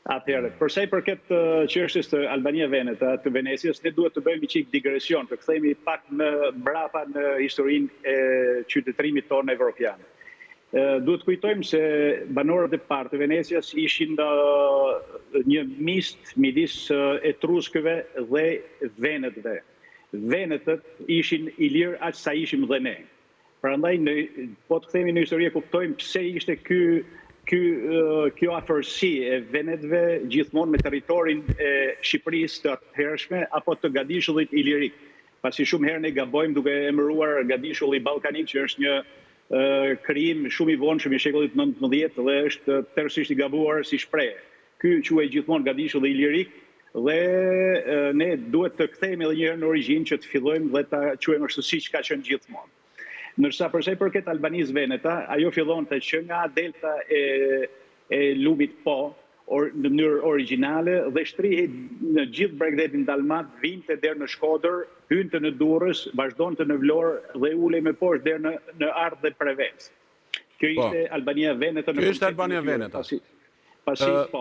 Atëherë, për sa i përket çështjes të Albania Veneta, të Venecias, ne duhet të bëjmë një çik digresion, të kthehemi pak më mbrapa në historinë e qytetërimit tonë evropian. Duhet të kujtojmë se banorët e parë të Venecias ishin një mist midis etruskëve dhe venetëve. Venetët ishin ilirë aq sa ishim dhe ne. Prandaj në po të kthehemi në histori e kuptojmë pse ishte ky ky kjo afërsi e venetëve gjithmonë me territorin e Shqipërisë të atëhershme apo të gadishullit ilirik. Pasi shumë herë ne gabojmë duke emëruar gadishulli ballkanik që është një krijim shumë i vonshëm i shekullit 19 dhe është tërësisht i gabuar si shprehje. Ky quhej gjithmonë gadishulli ilirik dhe ne duhet të kthehemi edhe një herë në origjinë që të fillojmë dhe ta quajmë ashtu siç ka qenë gjithmonë. Ndërsa për sa i përket Albanisë Veneta, ajo fillonte që nga delta e e lumit Po, or, në mënyrë origjinale dhe shtrihej në gjithë bregdetin dalmat, vinte deri në Shkodër, hynte në Durrës, vazhdonte në Vlorë dhe ulej më poshtë deri në në Artë dhe Prevez. Kjo ishte Albania Veneta në Kjo ishte Albania Veneta. Pasi, pasi po.